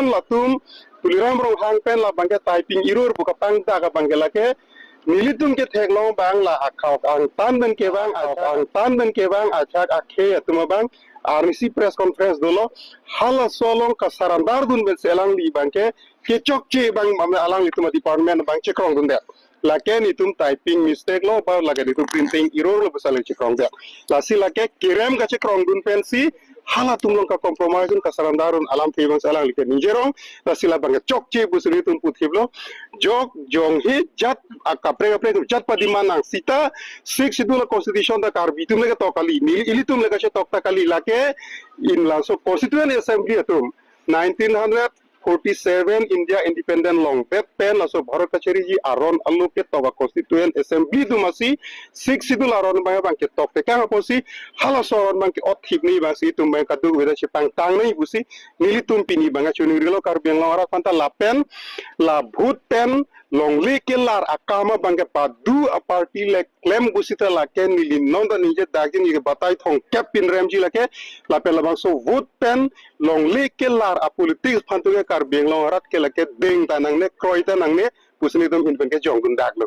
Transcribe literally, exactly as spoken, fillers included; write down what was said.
latum Tuliram Ronghang pen labangke Taiping Irur pu kapangdak abangke lake nelitum ketheklong abang la akhok angtan pen kevang, akhok angtan pen kevang, achak akhei atum abang arnisi press conference dolo, halaso along kasurrender dun pensi alangli abangke kechokche abang, mane alanglitum department abang chekrongdundet. Lake nelitum typing mistake lo, ba lake nelitum printing error lo pusi alangli chekrongdet. Lasi lake kerem kachekrongdun pensi halatum along kacompromise dun, kasurrender dun alamthe abangsi alangli ke ningjerong. Lasi labangke chokche pusi nelitum puthiplo. Jok jong he jat akaprek kaprek jat pa demand nang sita Sixth Schedule constitution ta Karbi atum le ketok kali. Neli ilitum le kachetok ta kali, lake in laso Constituent Assembly atum nineteen hundred forty-seven India independent longdet pen laso Bharat kachariji aron alo ketok a Constituent Assembly atum asi Sixth Schedule aron abang abang ketok tekang apotsi halaso aron abang ke-ot thip ni abangsi itum abang kadokave ta chepangtang nai pusi nelitum pini abang kachiningri lo. Karbi Anglong arat aphanta lapen la vote pen longle kelar akam abang ke padu a party le klem pusita lake neli non ta ningje dakji, neli ke batai thomkep pinremji lake lapen labangso vote pen longle kelar a politics aphan atum ke Karbi Anglong arat ke lake deng ta nangne, kroi ta nangne pusi nelitum ahin pen ke jongdun daklo.